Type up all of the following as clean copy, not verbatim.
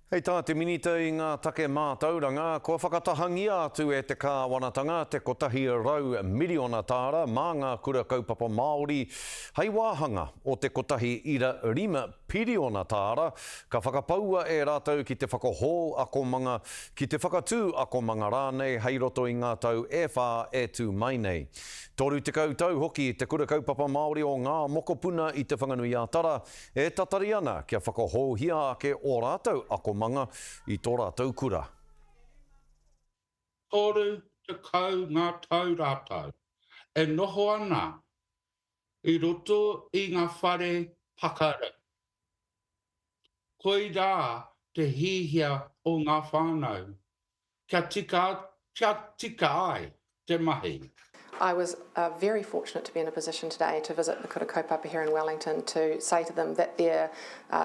Hei tā te Minita i ngā take mātauranga, kua whakatahangia atu e te kāwanatanga te 100 miriona tāra mā ngā kura kaupapa Māori hei wāhanga o te 1.5 piriona tāra ka whakapaua e rātou ki te whakahou akomanga, ki te whakatū akomanga rānei hei roto i ngā tau e whā e tū mai nei. 30 tau hoki te Kura Kaupapa Māori o Ngā Mokopuna i Te Whanganui-a-Tara E tatari ana kia whakahouhia ake ō rātou akomanga i tō rātou kura. 30 ngā tau rātou e noho ana i roto i ngā whare pakarau. Koirā te hihia o ngā whānau Kia tika, kia tika ai te mahi. I was very fortunate to be in a position today to visit the Kura Kaupapa here in Wellington to say to them that their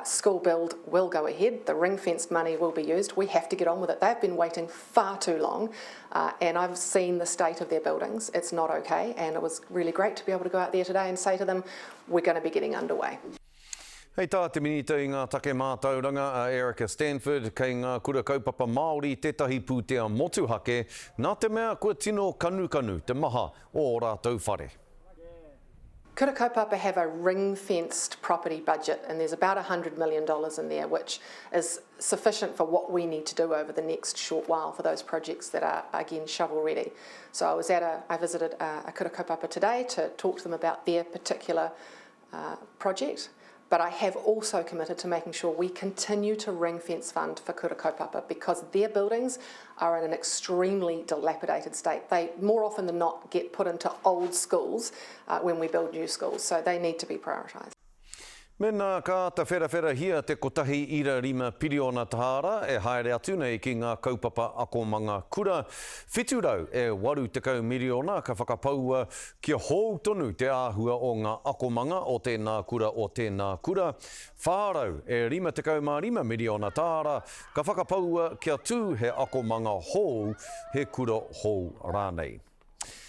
school build will go ahead, the ring-fenced money will be used, we have to get on with it. They have been waiting far too long and I've seen the state of their buildings, it's not okay and it was really great to be able to go out there today and say to them, we're going to be getting underway. Hei tā te Minita i ngā Take Mātauranga a Erica Stanford, kei ngā kura kaupapa Māori tētahi pūtea motuhake, nā te mea kua tino kanukanu te maha o ō rātou whare. Kura kaupapa have a ring-fenced property budget and there's about $100 million in there which is sufficient for what we need to do over the next short while for those projects that are again shovel ready. So I was at a, I visited a, a kura kaupapa today to talk to them about their particular project, but I have also committed to making sure we continue to ring fence fund for Kura Kaupapa because their buildings are in an extremely dilapidated state. They more often than not get put into old schools uh, when we build new schools, so they need to be prioritised. Mēnā ka āta wherawherahia te 1.5 piriona tāra e haere atu nei ki ngā kaupapa akomanga kura, 780 miriona ka whakapaua Kia hou tonu te āhua o ngā akomanga o tēnā kura o tēnā kura, 455 miriona tāra ka whakapaua kia tū he akomanga hou, he kura hou rānei.